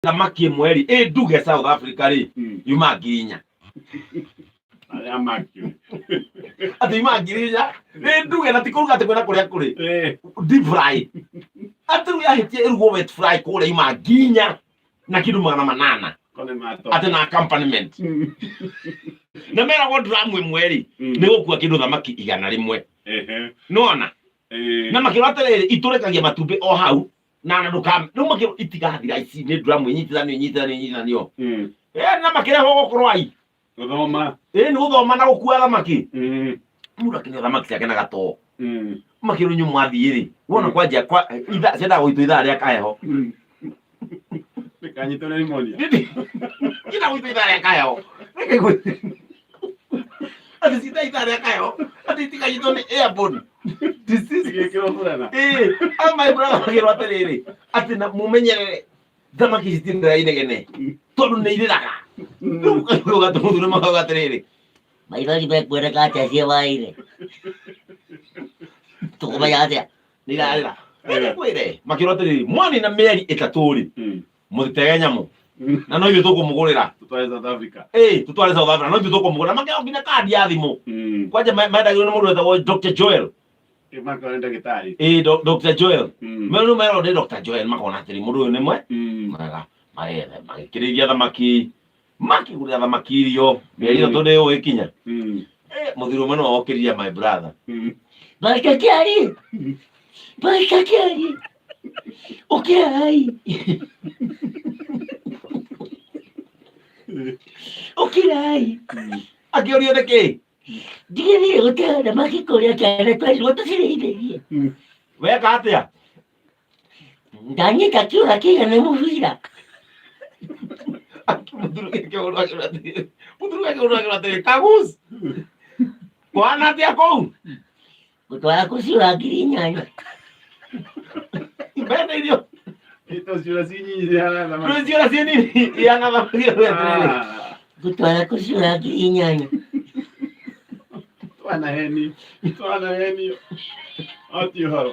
Thamaki ĩmwe rĩ ĩ nduge South Africa rĩ yuma 4,000. Arĩa makĩũĩ. Atĩ yuma 4,000 ĩ nduge, na ti kũruga atĩ kwĩna kũrĩa kũrĩ deep fry, atĩ rĩu yahĩtia ĩrugwo wet fry kũrĩa yuma 4,000 na kĩndũ 800. Ko nĩ mato. Atĩ na accompaniment na meragwo dramu ĩmwe rĩ nĩ gũkua kĩndũ thamaki 100. Nona na makĩrwo atĩrĩrĩ, itũrĩkagia matumbĩ o hau na ndũka rĩu makĩrwo itigathira ici nĩ dramu inyitithanio inyitithanio inyitithanio. Na makĩrehwo gũkorwo ai Gũthoma. Ĩ nĩ gũthoma na gũkua thamaki. Mũndũ akĩneo thamaki ciake na gatoo. Makĩrwo inyuĩ mwathiĩ rĩ wona kwanjia kwa ithaa ciendaga gũitwo ithaa rĩa kaheho. Ndĩkanyitwo nĩ pneumonia. Ciendaga gũitwo ithaa rĩa kaheho atĩ cita ithaa rĩa kaheho atĩ itikanyitwo nĩ airborne disease. Igĩkĩrwo burana. Ĩĩ, a my brother makĩrwo atĩrĩrĩ atĩ na mũmenyerere thamaki ici citindaga inegene tondũ nĩ irĩraga. Rĩu ũgatũmũthuri makauga atĩrĩrĩ, maithori mekuoneka atĩa ciĩ maĩ-inĩ? Tũkũmenya atĩa? Nĩ irarĩra. Reke ngwĩre, makĩrwo atĩrĩrĩ, mwanina mĩeri 3 rĩ, mũtitege nyamũ na no ithuĩ tũkũmũgũrĩra. Tũtware South Africa. Ĩĩ, tũtware South Africa, no ithuĩ tũkũmũgũrĩra. Makĩheo nginya kandi ya thimũ. Kwanja mendagĩrwo nĩ mũndũ wetagwo Dr Joel. Makona nĩ ndagĩtarĩ. Ĩĩ, Dr Joel. Merwo merwo nĩ Dr Joel, makona atĩrĩ mũndũ ũyũ nĩ mwe mwega. Magetha magĩkĩrĩithia thamaki, makĩgũrĩra thamaki irio, mĩeri 3 nĩ ĩgũgĩkinya. Mũthuri ũmwe nĩwe wokĩririe my brother. Barika kĩari, barika kĩari, ũkĩrai, ũkĩrai. Akĩũrio nĩkĩ? Ndigĩthiĩ gũtega thamaki kũrĩa kĩanda twerirwo tũcirĩithĩrie. Weka atĩa? Ndanyita kĩũra kĩigana mũbira. Mũthuri akĩũrwo akĩũrwo atĩrĩ, mũthuri akĩũrwo akĩũrwo atĩrĩ, kagus kwana atĩa kũu? Gũtwara kũciũra 8,000. Mbene irio. Ito ciũra ci nyinyi cihana thamaki. Rĩu ciũra ciĩ nini ihana thamaki atĩrĩrĩ. Ah, Gũtwara kũciũra 8,000. Twanahenio. Twanahenio. Oti ũhoro.